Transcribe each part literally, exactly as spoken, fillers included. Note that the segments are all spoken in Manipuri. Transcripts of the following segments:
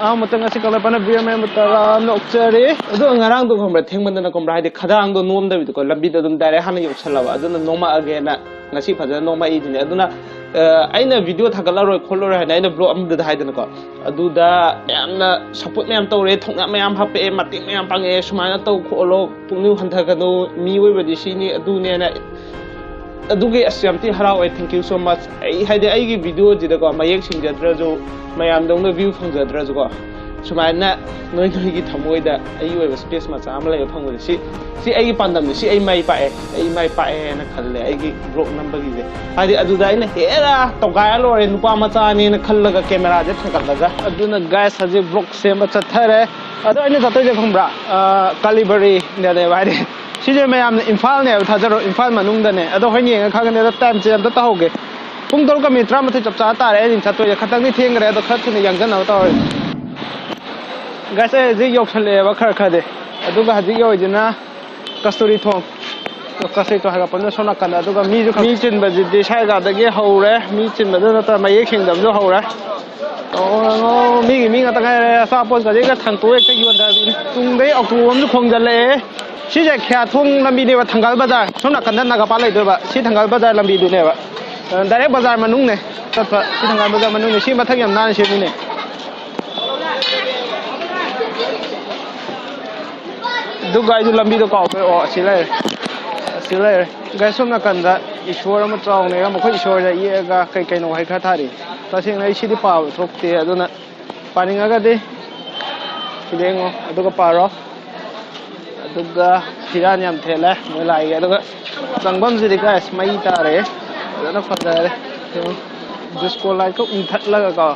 ꯑꯍꯥꯟꯕꯗ ꯉꯁꯤ ꯀꯪꯂꯩꯄꯥꯛꯅ ꯕꯤꯌꯔ ꯃꯌꯥꯝꯕꯨ ꯇꯔꯥꯝꯅ ꯑꯣꯛꯆꯔꯤ꯫ ꯑꯗꯣ ꯉꯔꯥꯡꯗꯣ ꯈꯪꯕ꯭ꯔꯥ, ꯊꯦꯡꯃꯟꯗꯅ ꯈꯪꯕ꯭ꯔꯥ, ꯍꯥꯏꯗꯤ ꯈꯗꯥꯡꯗꯣ ꯅꯣꯝꯗꯕꯤꯗꯀꯣ, ꯂꯝꯕꯤꯗ ꯑꯗꯨꯝ ꯗꯥꯏꯔꯦꯛ ꯍꯥꯟꯅ ꯌꯧꯁꯜꯂꯕ꯫ ꯑꯗꯨꯅ ꯅꯣꯝꯃꯛꯑꯒꯦꯅ ꯉꯁꯤ ꯐꯖꯅ ꯅꯣꯝꯃꯛꯏꯗꯨꯅꯦ꯫ ꯑꯗꯨꯅ ꯑ, ꯑꯩꯅ ꯚꯤꯗꯤꯑꯣ ꯊꯥꯒꯠꯂꯔꯣꯏ ꯈꯣꯠꯂꯔꯣꯏ ꯍꯥꯏꯅ ꯑꯩꯅ ꯕ꯭ꯂꯣꯒ ꯑꯃꯗ ꯍꯥꯏꯗꯅꯀꯣ, ꯑꯗꯨꯗ ꯌꯥꯝꯅ ꯁꯞꯄꯣꯔꯠ ꯃꯌꯥꯝ ꯇꯧꯔꯦ, ꯊꯧꯅꯥ ꯃꯌꯥꯝ ꯍꯥꯞꯄꯛꯑꯦ, ꯃꯇꯦꯡ ꯃꯌꯥꯝ ꯄꯥꯡꯉꯛꯑꯦ, ꯁꯨꯃꯥꯏꯅ ꯇꯧ ꯈꯣꯠꯂꯣ, ꯄꯨꯛꯅꯤꯡ ꯍꯟꯊꯒꯅꯨ, ꯃꯤꯑꯣꯏꯕꯗꯤ ꯁꯤꯅꯤ ꯑꯗꯨꯅꯦꯅ꯫ ꯑꯗꯨꯒꯤ ꯑꯁ ꯌꯥꯝ ꯊꯤ ꯍꯔꯥꯎꯋꯦ꯫ Thank you so much꯫ ꯑꯩ ꯍꯥꯏꯗꯤ ꯑꯩꯒꯤ ꯚꯤꯗꯤꯑꯣꯁꯤꯗꯀꯣ ꯃꯌꯦꯛ ꯁꯦꯡꯖꯗ꯭ꯔꯁꯨ, ꯃꯌꯥꯝꯗꯧꯅ ꯚ꯭ꯌꯨ ꯐꯪꯖꯗ꯭ꯔꯁꯨꯀꯣ, ꯁꯨꯃꯥꯏꯅ ꯅꯣꯏ ꯅꯣꯏꯒꯤ ꯊꯃꯣꯏꯗ ꯑꯩꯒꯤ ꯑꯣꯏꯕ ꯁ꯭ꯄꯦꯁ ꯃꯆꯥ ꯑꯃ ꯂꯩꯕ ꯐꯪꯕꯁꯦ, ꯁꯤ ꯁꯤ ꯑꯩꯒꯤ ꯄꯥꯟꯗꯝꯅꯤ꯫ ꯁꯤ ꯑꯩ ꯃꯥꯏ ꯄꯥꯛꯑꯦ, ꯑꯩ ꯃꯥꯏ ꯄꯥꯛꯑꯦꯅ ꯈꯜꯂꯦ ꯑꯩꯒꯤ ꯕ꯭ꯂꯣꯒ ꯅꯝꯕꯒꯤꯁꯦ꯫ ꯍꯥꯏꯗꯤ ꯑꯗꯨꯗ ꯑꯩꯅ ꯍꯦꯟꯅ ꯇꯧꯒꯥꯏꯔ ꯂꯣꯏꯔꯦ, ꯅꯨꯄꯥ ꯃꯆꯥꯅꯦꯅ ꯈꯜꯂꯒ ꯀꯦꯃꯦꯔꯥꯁꯦ ꯊꯥꯡꯒꯠꯂꯒ꯫ ꯑꯗꯨꯅ ꯒꯥꯏꯁ, ꯍꯧꯖꯤꯛ ꯕ꯭ꯂꯣꯒ ꯁꯦꯝꯕ ꯆꯠꯊꯔꯦ꯫ ꯑꯗꯣ ꯑꯩꯅ ꯆꯠꯇꯣꯏꯁꯦ ꯈꯪꯕ꯭ꯔꯥ? ꯑ, ꯀꯥꯂꯤꯕꯔꯤꯅꯦꯕ꯫ ꯍꯥꯏꯗꯤ ꯁꯤꯁꯦ ꯃꯌꯥꯝꯅ ꯏꯝꯐꯥꯜꯅꯦꯕ, ꯊꯥꯖꯔꯣ, ꯏꯝꯐꯥꯜ ꯃꯅꯨꯡꯗꯅꯦ꯫ ꯑꯗꯣ ꯍꯣꯔꯦꯟ ꯌꯦꯡꯉ ꯈꯪꯒꯅꯤ꯫ ꯑꯗꯣ ꯇꯥꯏꯝꯁꯦ ꯑꯝꯇ ꯇꯧꯍꯧꯒꯦ꯫ ꯄꯨꯡ ꯇꯔꯨꯛꯀ ꯃꯤꯅꯤꯠ ꯇꯔꯥꯃꯥꯊꯣꯏ ꯆꯞ ꯆꯥ ꯇꯥꯔꯦ ꯑꯩꯅ ꯆꯠꯇꯣꯏꯁꯦ꯫ ꯈꯇꯪꯗꯤ ꯊꯦꯡꯈ꯭ꯔꯦ, ꯑꯗꯣ ꯈꯔ ꯊꯨꯅ ꯌꯥꯡꯖꯅꯕ ꯇꯧꯔꯁꯦ꯫ ꯒꯥꯏꯁ, ꯑꯩ ꯍꯧꯖꯤꯛ ꯌꯧꯁꯜꯂꯛꯑꯦꯕ ꯈꯔ ꯈꯔꯗꯤ꯫ ꯑꯗꯨꯒ ꯍꯧꯖꯤꯛ ꯌꯧꯔꯤꯁꯤꯅ ꯀꯁꯇꯨꯔꯤ ꯊꯣꯡ꯫ ꯀꯁꯇꯨꯔꯤ ꯊꯣꯡ ꯍꯥꯏꯒꯠꯄꯅ ꯁꯣꯝ ꯅꯥꯀꯟꯗ꯫ ꯑꯗꯨꯒ ꯃꯤꯁꯨ ꯈꯔ, ꯃꯤ ꯆꯤꯟꯕꯁꯤꯗꯤ ꯁ꯭ꯋꯥꯏꯒꯗꯒꯤ ꯍꯧꯔꯦ꯫ ꯃꯤ ꯆꯤꯟꯕꯗꯨ ꯅꯠꯇꯅ ꯃꯌꯦꯛ ꯁꯦꯡꯗꯕꯁꯨ ꯍꯧꯔꯦ꯫ ꯑꯣ, ꯃꯤꯒꯤ ꯃꯤ ꯉꯥꯛꯇ ꯉꯥꯏꯔꯦ꯫ ꯑꯆꯥꯄꯣꯠꯀꯁꯦ ꯍꯦꯛꯇ ꯊꯥꯡꯇꯣꯛ ꯍꯦꯛꯇ ꯌꯣꯟꯊꯕꯤꯅꯤ꯫ ꯇꯨꯡꯗꯩ ꯑꯣꯇꯣ ꯑꯃꯁꯨ ꯈꯣꯡꯖꯜꯂꯛꯑꯦ꯫ ꯁꯤꯁꯦ ꯈꯌꯥꯊꯣꯡ ꯂꯝꯕꯤꯅꯦꯕ, ꯊꯪꯒꯥꯜ ꯕꯖꯥꯔ꯫ ꯁꯣꯝ ꯅꯥꯀꯟꯗ ꯅꯥꯒꯥꯄꯥ ꯂꯩꯗꯣꯏꯕ꯫ ꯁꯤ ꯊꯪꯒꯥꯜ ꯕꯖꯥꯔ ꯂꯝꯕꯤꯗꯨꯅꯦꯕ꯫ ꯗꯥꯏꯔꯦꯛ ꯕꯖꯥꯔ ꯃꯅꯨꯡꯅꯦ ꯆꯠꯄ꯫ ꯁꯤ ꯊꯪꯒꯥꯜ ꯕꯖꯥꯔ ꯃꯅꯨꯡꯅꯦ꯫ ꯁꯤ ꯃꯊꯛ ꯌꯥꯝ ꯅꯥꯟꯅ ꯁꯦꯝꯃꯤꯅꯦ꯫ ꯑꯗꯨꯒ ꯑꯩꯁꯨ ꯂꯝꯕꯤꯗꯣ ꯀꯥꯎꯊꯣꯛꯑꯦ꯫ ꯑꯣ, ꯑꯁꯤ ꯂꯩꯔꯦ꯫ ꯑꯁꯤ ꯂꯩꯔꯦ꯫ ꯒꯥꯏꯁ, ꯁꯣꯝ ꯅꯥꯀꯟꯗ ꯏꯁꯣꯔ ꯑꯃ ꯆꯥꯎꯅ ꯂꯩꯔꯝꯕ꯫ ꯑꯩꯈꯣꯏ ꯏꯁꯣꯔꯗ ꯌꯦꯛꯑꯒ ꯀꯩ ꯀꯩꯅꯣ ꯋꯥꯍꯩ ꯈꯔ ꯊꯥꯔꯤ꯫ ꯇꯁꯦꯡꯅ ꯑꯩ ꯁꯤꯗꯤ ꯄꯥꯕ ꯊꯣꯛꯇꯦ, ꯑꯗꯨꯅ ꯄꯥꯅꯤꯡꯉꯒꯗꯤ ꯁꯤꯗ ꯌꯦꯡꯉꯣ, ꯑꯗꯨꯒ ꯄꯥꯔꯣ꯫ ꯑꯗꯨꯒ ꯐꯤꯔꯥꯟ ꯌꯥꯝ ꯊꯦꯠꯂꯦ ꯃꯣꯏ ꯂꯥꯏꯒꯤ꯫ ꯑꯗꯨꯒ ꯆꯪꯐꯝꯁꯤꯗꯤ ꯒꯥꯏꯁ ꯃꯩ ꯇꯥꯔꯦ, ꯐꯖꯅ ꯐꯖꯔꯦ꯫ ꯗꯤꯁꯀꯣ ꯂꯥꯏꯠꯀ ꯎꯪꯊꯠꯂꯒꯀꯣ,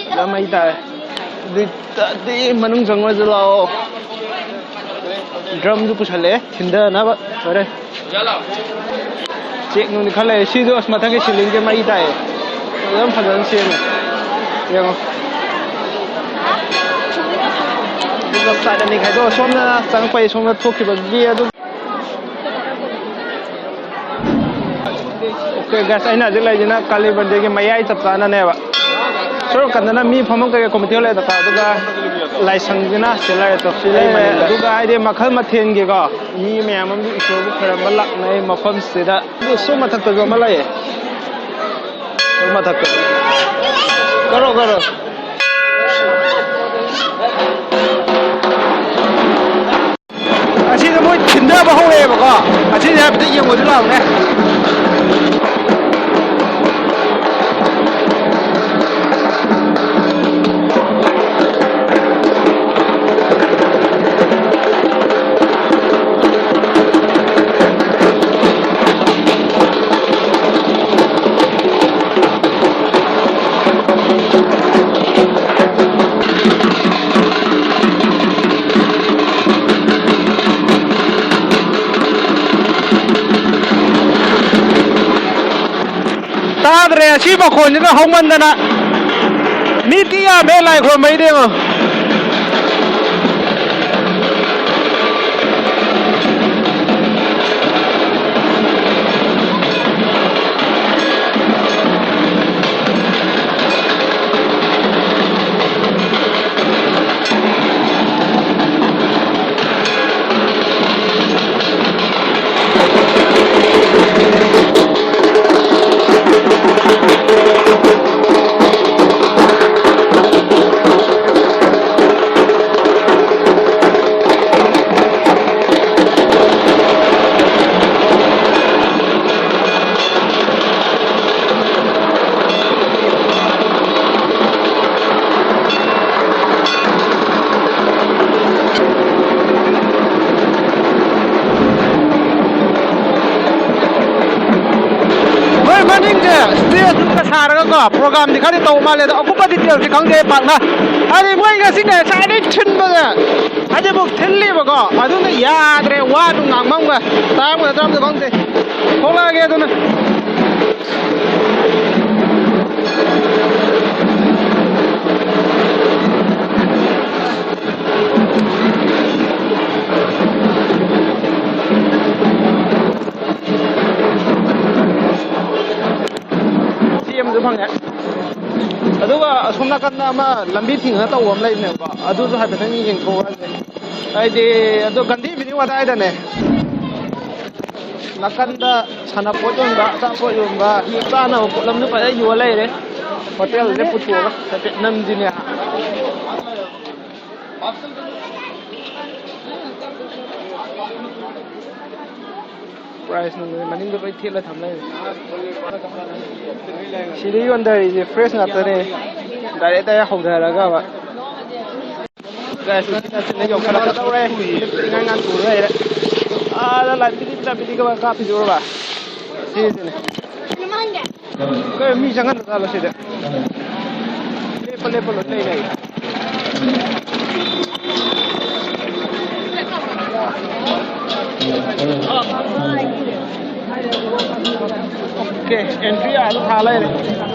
ꯐꯖꯅ ꯃꯩ ꯇꯥꯔꯦ꯫ ꯑꯗꯨ ꯑꯣꯏꯇꯥꯔꯗꯤ ꯃꯅꯨꯡ ꯆꯪꯉꯁꯨ ꯂꯥꯛꯑꯣ꯫ ꯗ꯭ꯔꯝꯁꯨ ꯄꯨꯁꯜꯂꯛꯑꯦ ꯊꯤꯟꯊꯅꯕ꯫ ꯐꯔꯦ꯫ ꯆꯦꯛ ꯅꯨꯡꯗꯤ ꯈꯔ ꯂꯩꯔꯦ꯫ ꯁꯤꯁꯨ ꯑꯁ ꯃꯊꯛꯀꯤ ꯁꯤꯂꯤꯡꯁꯦ ꯃꯩ ꯇꯥꯏꯌꯦ꯫ ꯐꯖꯅ, ꯐꯖꯅ ꯁꯦꯝꯃꯦ꯫ ꯌꯦꯡꯉꯣ꯫ ꯑꯗꯨꯒ ꯁꯥꯏꯠ ꯑꯅꯤ ꯈꯥꯏꯗꯣꯛꯑ ꯁꯣꯝꯗ ꯆꯪꯉꯛꯄꯩ ꯁꯣꯝꯗ ꯊꯣꯛꯈꯤꯕꯒꯤ ꯑꯗꯨꯝ꯫ ꯑꯣꯀꯦ ꯒꯥꯏꯁ, ꯑꯩꯅ ꯍꯧꯖꯤꯛ ꯂꯩꯔꯤꯁꯤꯅ ꯀꯥꯂꯤ ꯃꯟꯗꯤꯔꯒꯤ ꯃꯌꯥꯏ ꯆꯞ ꯆꯥꯅꯅꯦꯕ꯫ ꯁꯣꯔꯣꯛ ꯀꯟꯗꯅ ꯃꯤ ꯐꯝꯐꯝ ꯀꯩꯀꯩ ꯀꯣꯃꯤꯇꯤ ꯍꯣꯜ ꯂꯩꯗꯀꯣ, ꯑꯗꯨꯒ ꯂꯥꯏꯁꯪꯁꯤꯅ ꯁꯤ ꯂꯩꯔꯦ, ꯇꯣ꯫ ꯁꯤ ꯂꯩꯔꯦ꯫ ꯑꯗꯨꯒ ꯍꯥꯏꯗꯤ ꯃꯈꯜ ꯃꯊꯦꯜꯒꯤꯀꯣ, ꯃꯤ ꯃꯌꯥꯝ ꯑꯃ ꯏꯁꯣꯔꯕꯨ ꯈꯣꯏꯔꯝꯕ ꯂꯥꯛꯅꯩ ꯃꯐꯝꯁꯤꯗ꯫ ꯑꯗꯨ ꯁꯣꯝ ꯃꯊꯛꯇꯁꯨ ꯑꯃ ꯂꯩꯌꯦ꯫ ꯁꯣꯝ ꯃꯊꯛꯇ꯫ ꯀꯔꯣ, ꯀꯔꯣ꯫ ꯑꯁꯤꯗ ꯃꯣꯏ ꯊꯤꯟꯊꯕ ꯍꯧꯔꯛꯑꯦꯕꯀꯣ꯫ ꯑꯁꯤꯁꯦ ꯍꯥꯏꯐꯦꯠ ꯌꯦꯡꯉꯨꯁꯤ ꯂꯥꯛꯑꯣꯅꯦ꯫ ꯇꯥꯗ꯭ꯔꯦ, ꯑꯁꯤ ꯃꯈꯣꯟꯁꯤꯅ ꯍꯧꯃꯟꯗꯅ꯫ ꯃꯤ ꯊꯤ ꯌꯥꯝꯃꯦ ꯂꯥꯏ ꯈꯨꯔꯨꯝꯕꯩꯗꯤ ꯌꯦꯡꯉꯣ꯫ ꯃꯣꯏ ꯃꯅꯤꯡꯁꯦ ꯁ꯭ꯇꯦꯖ ꯅꯨꯡꯒ ꯁꯥꯔꯒꯀꯣ, ꯄ꯭ꯔꯣꯒ꯭ꯔꯥꯝꯗꯤ ꯈꯔꯗꯤ ꯇꯧꯕ ꯃꯥꯜꯂꯦ, ꯑꯗꯣ ꯑꯀꯨꯞꯄ ꯗꯤꯇꯦꯜꯁꯇꯤ ꯈꯪꯗꯦ ꯑꯩ ꯄꯥꯛꯅ꯫ ꯍꯥꯏꯗꯤ ꯃꯣꯏ ꯉꯁꯤ ꯉꯁꯥꯏꯗꯩ ꯊꯤꯟꯕꯁꯦ, ꯍꯥꯏꯗꯤ ꯑꯃꯨꯛ ꯊꯤꯜꯂꯤꯕꯀꯣ, ꯑꯗꯨꯅ ꯌꯥꯗ꯭ꯔꯦ, ꯋꯥ ꯅꯨꯡ ꯉꯥꯡꯐꯝꯒ ꯇꯥꯔꯝꯒꯗ꯭ꯔꯥ ꯑꯝꯇ ꯈꯪꯗꯦ꯫ ꯊꯣꯛꯂꯛꯑꯒꯦ ꯑꯗꯨꯅ꯫ ꯁꯤ ꯑꯃꯁꯨ ꯐꯪꯉꯦ꯫ ꯑꯗꯨꯒ ꯑꯁꯣꯝ ꯅꯥꯀꯟꯗ ꯑꯃ ꯂꯝꯕꯤ ꯊꯤꯡꯉꯒ ꯇꯧꯕ ꯑꯃ ꯂꯩꯕꯅꯦꯕꯀꯣ, ꯑꯗꯨꯁꯨ ꯍꯥꯏꯐꯦꯠꯇꯪ ꯌꯦꯡꯊꯣꯛꯎꯔꯁꯦ꯫ ꯍꯥꯏꯗꯤ, ꯑꯗꯣ ꯒꯥꯟꯙꯤ ꯑꯦꯚꯤꯅ꯭ꯌꯨ ꯑꯗꯥꯏꯗꯅꯦ, ꯅꯥꯀꯟꯗ ꯁꯥꯟꯅꯄꯣꯠ ꯌꯣꯟꯕ, ꯑꯆꯥꯄꯣꯠ ꯌꯣꯟꯕ, ꯆꯥꯅꯕ ꯄꯣꯠꯂꯝꯗꯣ ꯐꯖꯅ ꯌꯣꯜ ꯂꯩꯔꯦ꯫ ꯍꯣꯇꯦꯜꯁꯦ ꯄꯨꯊꯣꯛꯑꯒ ꯍꯥꯏꯐꯦꯠ ꯅꯝꯁꯤꯅꯦ꯫ ꯄ꯭ꯔꯥꯏꯁ ꯅꯨꯡ ꯃꯅꯤꯡꯗ ꯂꯣꯏ ꯊꯦꯠꯂ ꯊꯝ ꯂꯩꯔꯦ꯫ ꯁꯤꯗ ꯌꯣꯟꯊꯔꯤꯁꯦ ꯐ꯭ꯔꯦꯁ ꯉꯥꯛꯇꯅꯦ꯫ ꯗꯥꯏꯔꯦꯛ ꯗꯥꯏꯔꯦꯛ ꯍꯧꯊꯔꯒꯕ꯫ ꯒꯥꯏꯁ, ꯎꯆꯤꯟ ꯅꯥꯆꯤꯟꯅ ꯌꯧꯈꯠꯂꯛꯀꯗꯧꯔꯦ꯫ ꯏꯉꯥꯏ ꯉꯥꯏ ꯇꯨꯔ ꯂꯩꯔꯦ꯫ ꯑꯥꯗ ꯂꯥꯏ ꯄꯤꯗꯤ ꯄꯤꯗꯤ ꯄꯤꯗꯤꯒ ꯀꯥꯞꯄꯤꯗꯧꯔꯕ? ꯁꯤꯁꯤꯅꯦ꯫ ꯀꯩꯅꯣ, ꯃꯤ ꯆꯪꯍꯟꯗ ꯖꯥꯠꯂꯣ ꯁꯤꯗ? ꯂꯦꯞꯄ ꯂꯦꯞꯄ ꯂꯣꯏ ꯂꯩꯅꯩ꯫ ꯑꯣꯀꯦ, ꯑꯦꯟꯇ꯭ꯔꯤ ꯑꯥꯗ ꯊꯥ ꯂꯩꯔꯦ꯫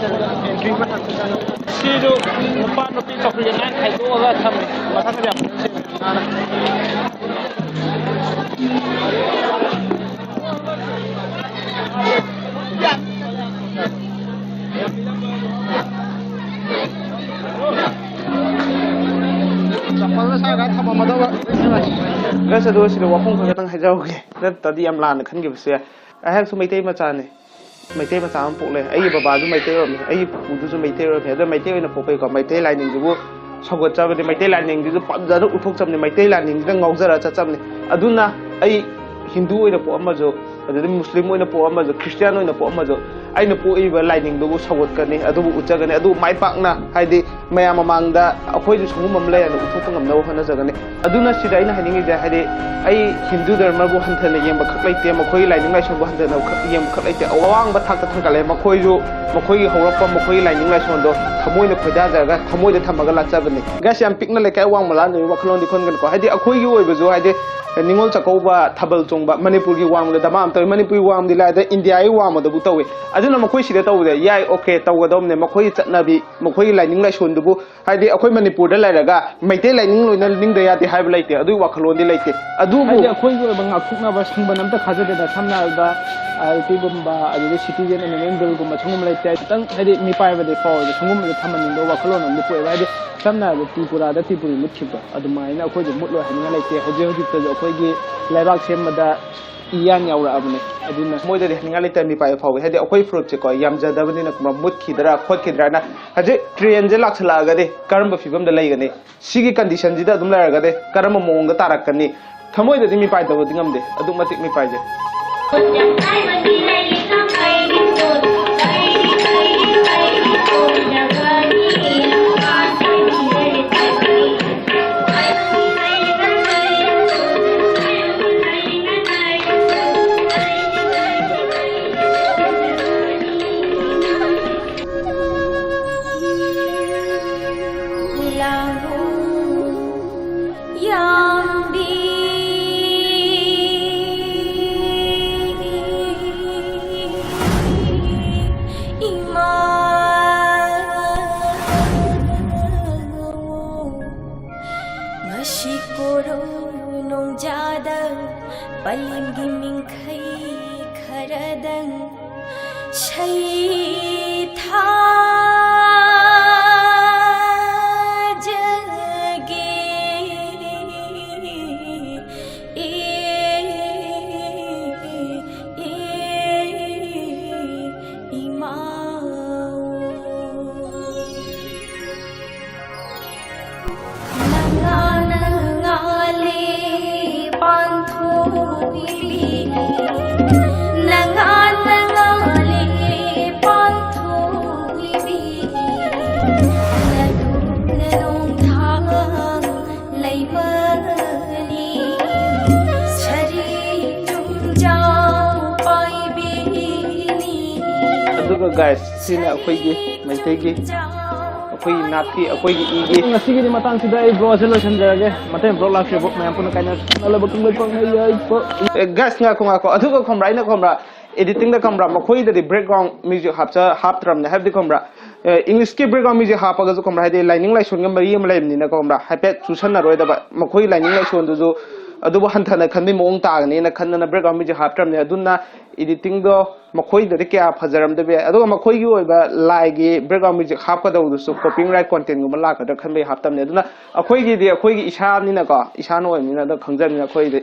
ꯑꯦꯟꯇ꯭ꯔꯤ ꯃꯊꯛꯇ ꯆꯪꯉ-, ꯁꯤꯁꯨ ꯅꯨꯄꯥ ꯅꯨꯄꯤ ꯆꯧꯀ꯭ꯔꯤ ꯑꯅꯥꯏ ꯈꯥꯏꯗꯣꯛꯑꯒ ꯊꯝꯃꯦ꯫ ꯃꯊꯛꯇ ꯌꯥꯝ ꯐꯖꯅ ꯁꯦꯝꯃꯦ ꯅꯥꯟꯅ꯫ ꯆꯄꯜꯅ ꯁ꯭ꯋꯥꯏꯗ ꯊꯝꯃꯝꯃꯗꯧꯕ꯫ ꯒꯥꯏꯁ, ꯑꯗꯨꯒ ꯁꯤꯗ ꯋꯥꯐꯝ ꯈꯔ ꯈꯛꯇꯪ ꯍꯥꯏꯖꯍꯧꯒꯦ, ꯅꯠꯇ꯭ꯔꯗꯤ ꯌꯥꯝ ꯂꯥꯟꯅ ꯈꯟꯈꯤꯕꯁꯨ ꯌꯥꯏ꯫ ꯑꯩꯍꯥꯛꯁꯨ ꯃꯩꯇꯩ ꯃꯆꯥꯅꯤ, ꯃꯩꯇꯩ ꯃꯆꯥ ꯑꯃ ꯄꯣꯛꯂꯦ꯫ ꯑꯩꯒꯤ ꯕꯕꯥꯁꯨ ꯃꯩꯇꯩ ꯑꯣꯏꯔꯝꯃꯤ, ꯑꯩꯒꯤ ꯄꯨꯄꯨꯗꯨꯁꯨ ꯃꯩꯇꯩ ꯑꯣꯏꯔꯝꯃꯤ꯫ ꯑꯗꯣ ꯃꯩꯇꯩ ꯑꯣꯏꯅ ꯄꯣꯛꯄꯩꯀꯣ, ꯃꯩꯇꯩ ꯂꯥꯏꯅꯤꯡꯁꯤꯕꯨ ꯁꯧꯒꯠꯆꯕꯅꯤ, ꯃꯩꯇꯩ ꯂꯥꯏꯅꯤꯡꯁꯤꯁꯨ ꯄꯥꯝꯖꯅ ꯎꯠꯊꯣꯛꯆꯕꯅꯤ, ꯃꯩꯇꯩ ꯂꯥꯏꯅꯤꯡꯁꯤꯗ ꯉꯥꯎꯖꯔ ꯆꯠꯆꯕꯅꯤ꯫ ꯑꯗꯨꯅ ꯑꯩ ꯍꯤꯟꯗꯨ ꯑꯣꯏꯅ ꯄꯣꯛꯑꯝꯃꯁꯨ, ꯑꯗꯨꯗꯩ ꯃꯨꯁꯂꯤꯝ ꯑꯣꯏꯅ ꯄꯣꯛꯑꯝꯃꯁꯨ, ꯈ꯭ꯔꯤꯁꯇꯤꯌꯥꯟ ꯑꯣꯏꯅ ꯄꯣꯛꯑꯝꯃꯁꯨ, ꯑꯩꯅ ꯄꯣꯛꯏꯕ ꯂꯥꯏꯅꯤꯡꯗꯨꯕꯨ ꯁꯧꯒꯠꯀꯅꯤ, ꯑꯗꯨꯕꯨ ꯎꯠꯆꯒꯅꯤ, ꯑꯗꯨꯕꯨ ꯃꯥꯏ ꯄꯥꯛꯅ, ꯍꯥꯏꯗꯤ, ꯃꯌꯥꯝ ꯃꯃꯥꯡꯗ ꯑꯩꯈꯣꯏꯁꯨ ꯁꯤꯒꯨꯝꯕ ꯑꯃ ꯂꯩ ꯍꯥꯏꯅ ꯎꯠꯊꯣꯛꯄ ꯉꯝꯅꯕ ꯍꯣꯠꯅꯖꯒꯅꯤ꯫ ꯑꯗꯨꯅ ꯁꯤꯗ ꯑꯩꯅ ꯍꯥꯏꯅꯤꯡꯉꯤꯁꯦ, ꯍꯥꯏꯗꯤ, ꯑꯩ ꯍꯤꯟꯗꯨ ꯙꯔꯃꯕꯨ ꯍꯟꯊꯅ ꯌꯦꯡꯕ ꯈꯛ ꯂꯩꯇꯦ, ꯃꯈꯣꯏꯒꯤ ꯂꯥꯏꯅꯤꯡ ꯂꯥꯏꯁꯣꯟꯕꯨ ꯍꯟꯊꯅ ꯈꯛ ꯌꯦꯡꯕ ꯈꯛ ꯂꯩꯇꯦ꯫ ꯑꯋꯥꯡꯕ ꯊꯥꯛꯇ ꯊꯥꯡꯒꯠꯂꯦ꯫ ꯃꯈꯣꯏꯁꯨ, ꯃꯈꯣꯏꯒꯤ ꯍꯧꯔꯛꯐꯝ, ꯃꯈꯣꯏꯒꯤ ꯂꯥꯏꯅꯤꯡ ꯂꯥꯏꯁꯣꯟꯗꯣ ꯊꯃꯣꯏꯅ ꯈꯣꯏꯗꯥꯖꯔꯒ ꯊꯃꯣꯏꯗ ꯊꯝꯃꯒ ꯂꯥꯠꯆꯕꯅꯤ꯫ ꯒꯥꯏꯁ, ꯌꯥꯝ ꯄꯤꯛꯅ ꯂꯩꯀꯥꯏ ꯋꯥꯡꯃ ꯂꯥꯟꯗꯣꯏꯒꯤ ꯋꯥꯈꯜꯂꯣꯟꯗꯤ ꯈꯟꯒꯅꯨꯀꯣ꯫ ꯍꯥꯏꯗꯤ, ꯑꯩꯈꯣꯏꯒꯤ ꯑꯣꯏꯕꯁꯨ, ꯍꯥꯏꯗꯤ, ꯅꯤꯉꯣꯜ ꯆꯥꯛꯀꯧꯕ, ꯊꯥꯕꯜ ꯆꯣꯡꯕ, ꯃꯅꯤꯄꯨꯔꯒꯤ ꯋꯥꯡꯃꯗ ꯙꯃꯥ ꯑꯃ ꯇꯧꯏ꯫ ꯃꯅꯤꯄꯨꯔꯒꯤ ꯋꯥꯡꯃꯗꯤ ꯂꯥꯏꯗ, ꯏꯟꯗꯤꯌꯥꯒꯤ ꯋꯥꯡꯃꯗꯕꯨ ꯇꯧꯏ꯫ ꯑꯗꯨꯅ ꯃꯈꯣꯏ ꯁꯤꯗ ꯇꯧꯕꯗ ꯌꯥꯏ, okay, ꯇꯧꯒꯗꯧꯕꯅꯦ꯫ ꯃꯈꯣꯏꯒꯤ ꯆꯠꯅꯕꯤ, ꯃꯈꯣꯏꯒꯤ ꯂꯥꯏꯅꯤꯡ ꯂꯥꯏꯁꯣꯟꯗꯨꯕꯨ, ꯍꯥꯏꯗꯤ ꯑꯩꯈꯣꯏ ꯃꯅꯤꯄꯨꯔꯗ ꯂꯩꯔꯒ ꯃꯩꯇꯩ ꯂꯥꯏꯅꯤꯡ ꯂꯣꯏꯅ ꯅꯤꯡꯗ ꯌꯥꯗꯦ ꯍꯥꯏꯕ ꯂꯩꯇꯦ, ꯑꯗꯨꯒꯤ ꯋꯥꯈꯜꯂꯣꯟꯗꯤ ꯂꯩꯇꯦ꯫ ꯑꯗꯨꯕꯨ ꯍꯥꯏꯗꯤ ꯑꯩꯈꯣꯏꯒꯤ ꯑꯣꯏꯕ ꯉꯥꯛꯊꯣꯛꯅꯕ ꯁꯤꯡꯕ ꯑꯝꯇ ꯈꯥꯖꯗꯦꯗ꯫ ꯁꯝꯅ ꯍꯥꯏꯔꯕꯗ, ꯑꯥꯏ ꯑꯦꯜ ꯄꯤꯒꯨꯝꯕ, ꯑꯗꯒꯤ ꯁꯤꯇꯤꯖꯦꯟ ꯑꯦꯃꯦꯟꯃꯦꯟ ꯕꯤꯜꯒꯨꯝꯕ, ꯁꯤꯒꯨꯝꯕ ꯂꯩꯇꯦ꯫ ꯈꯤꯇꯪ ꯍꯥꯏꯗꯤ ꯃꯤꯄꯥꯏꯕꯗꯤ ꯐꯥꯎꯔꯁꯨ ꯁꯤꯒꯨꯝꯕꯁꯦ ꯊꯝꯍꯟꯅꯤꯡꯕ ꯋꯥꯈꯜꯂꯣꯟ ꯑꯃꯗꯤ ꯄꯣꯛꯑꯦꯕ꯫ ꯍꯥꯏꯗꯤ ꯁꯝꯅ ꯍꯥꯏꯔꯕꯗ ꯇ꯭ꯔꯤꯄꯨꯔꯥꯗ ꯇ꯭ꯔꯤꯄꯨꯔꯤ ꯃꯨꯠꯈꯤꯕꯗꯣ ꯑꯗꯨꯃꯥꯏꯅ ꯑꯩꯈꯣꯏꯁꯨ ꯃꯨꯠꯂꯣꯏ ꯍꯥꯏꯅꯤꯡꯉꯥꯏ ꯂꯩꯇꯦ꯫ ꯍꯧꯖꯤꯛ ꯍꯧꯖꯤꯛꯇꯁꯨ ꯑꯩꯈꯣꯏꯒꯤ ꯂꯩꯕꯥꯛ ꯁꯦꯝꯕꯗ ꯏꯌꯥꯟ ꯌꯥꯎꯔꯛꯑꯕꯅꯦ꯫ ꯑꯗꯨꯅ ꯃꯣꯏꯗꯗꯤ ꯍꯥꯏꯅꯤꯡꯉꯥꯏ ꯂꯩꯇꯦ, ꯃꯤꯄꯥꯏꯕ ꯐꯥꯎꯕ꯫ ꯍꯥꯏꯗꯤ ꯑꯩꯈꯣꯏ ꯐꯨꯔꯨꯞꯁꯦꯀꯣ ꯌꯥꯝꯖꯗꯕꯅꯤꯅ ꯀꯨꯝꯕ ꯃꯨꯠꯈꯤꯗ꯭ꯔꯥ ꯈꯣꯠꯈꯤꯗ꯭ꯔꯥꯅ꯫ ꯍꯧꯖꯤꯛ ꯇ꯭ꯔꯦꯟꯁꯦ ꯂꯥꯛꯁꯜꯂꯛꯑꯒꯗꯤ ꯀꯔꯝꯕ ꯐꯤꯕꯝꯗ ꯂꯩꯒꯅꯤ? ꯁꯤꯒꯤ ꯀꯟꯗꯤꯁꯟꯁꯤꯗ ꯑꯗꯨꯝ ꯂꯩꯔꯒꯗꯤ ꯀꯔꯝꯕ ꯃꯑꯣꯡꯗ ꯇꯥꯔꯛꯀꯅꯤ? ꯊꯃꯣꯏꯗꯗꯤ ꯃꯤꯄꯥꯏꯗꯕꯗꯤ ꯉꯝꯗꯦ, ꯑꯗꯨꯛ ꯃꯇꯤꯛ ꯃꯤꯄꯥꯏꯖꯩ꯫ ꯉꯁꯤ ꯀꯣꯔꯧ ꯅꯣꯡꯖꯥꯗ ꯄꯂꯦꯝꯒꯤ ꯃꯤꯡꯈꯩ ꯈꯔꯗꯪ ꯁꯩꯊꯥꯖꯒꯦ꯫ ꯏꯃꯥ꯫ ꯅꯉꯥꯅ ꯉꯥꯂꯦ ꯄꯥꯟꯊꯣꯏꯕꯤ, ꯅꯉꯥꯅ ꯉꯥꯂꯦ ꯄꯥꯟꯊꯣꯏꯕꯤ, ꯅꯗꯨꯅ ꯅꯣꯡꯊꯥꯡ ꯂꯩꯃꯅꯤ, ꯁꯥꯔꯤ ꯆꯨꯝꯖꯥꯎ ꯄꯥꯏꯕꯤꯅꯤ꯫ ꯑꯗꯨꯒ guys, ꯁꯤꯅ ꯑꯩꯈꯣꯏꯒꯤ ꯃꯩꯇꯩꯒꯤ ꯑꯩꯈꯣꯏꯒꯤ ꯅꯥꯠꯀꯤ, ꯑꯩꯈꯣꯏꯒꯤ ꯏꯒꯤ꯫ ꯉꯁꯤꯒꯤꯗꯤ ꯃꯇꯥꯡꯁꯤꯗ ꯑꯩ vlog ꯑꯁꯤ ꯂꯣꯏꯁꯤꯟꯖꯔꯒꯦ꯫ ꯃꯊꯪ vlog ꯂꯥꯛꯁꯤꯕ ꯃꯌꯥꯝ ꯄꯨꯟꯅ ꯀꯥꯏꯅ ꯂꯕ ꯀꯨꯝꯕ ꯐꯪꯅ ꯌꯥꯏꯀꯣ꯫ ꯑꯦ, guys, ꯉꯥꯏꯈꯣ, ꯉꯥꯏꯈꯣ꯫ ꯑꯗꯨꯒ ꯈꯪꯕ꯭ꯔꯥ, ꯑꯩꯅ ꯈꯪꯕ꯭ꯔꯥ, Editing ꯗ ꯈꯪꯕ꯭ꯔꯥ, ꯃꯈꯣꯏꯗꯗꯤ background music ꯍꯥꯞꯆ ꯍꯥꯞꯇ꯭ꯔꯕꯅꯦ꯫ ꯍꯥꯏꯕꯗꯤ ꯈꯪꯕ꯭ꯔꯥ, English ꯀꯤ background music ꯍꯥꯞꯄꯒꯁꯨ ꯈꯪꯕ꯭ꯔꯥ, ꯍꯥꯏꯗꯤ ꯂꯥꯏꯅꯤꯡ ꯂꯥꯏꯁꯣꯟꯒ ꯃꯔꯤ ꯑꯃ ꯂꯩꯕꯅꯤꯅ ꯈꯪꯕ꯭ꯔꯥ, ꯍꯥꯏꯐꯦꯠ ꯆꯨꯁꯟꯅꯔꯣꯏꯗꯕ꯫ ꯃꯈꯣꯏ ꯂꯥꯏꯅꯤꯡ ꯂꯥꯏꯁꯣꯟꯗꯨꯁꯨ ꯑꯗꯨꯕꯨ ꯍꯟꯊꯅ ꯈꯟꯕꯒꯤ ꯃꯑꯣꯡ ꯇꯥꯒꯅꯤꯅ ꯈꯟꯗꯅ background music ꯍꯥꯞꯇ꯭ꯔꯕꯅꯦ꯫ ꯑꯗꯨꯅ editing ꯗꯣ ꯃꯈꯣꯏꯗꯗꯤ ꯀꯌꯥ ꯐꯖꯔꯝꯗꯕ ꯌꯥꯏ꯫ ꯑꯗꯨꯒ ꯃꯈꯣꯏꯒꯤ ꯑꯣꯏꯕ ꯂꯥꯏꯒꯤ background music ꯍꯥꯞꯀꯗꯧꯕꯗꯨꯁꯨ copyright content ꯒꯨꯝꯕ ꯂꯥꯛꯀꯗ꯭ꯔꯥ ꯈꯟꯕꯒꯤ ꯍꯥꯞꯇꯕꯅꯦ꯫ ꯑꯗꯨꯅ ꯑꯩꯈꯣꯏꯒꯤꯗꯤ ꯑꯩꯈꯣꯏꯒꯤ ꯏꯁꯥꯅꯤꯅꯀꯣ, ꯏꯁꯥꯅ ꯑꯣꯏꯕꯅꯤꯅ ꯑꯗꯨ ꯈꯪꯖꯕꯅꯤꯅ ꯑꯩꯈꯣꯏꯗꯤ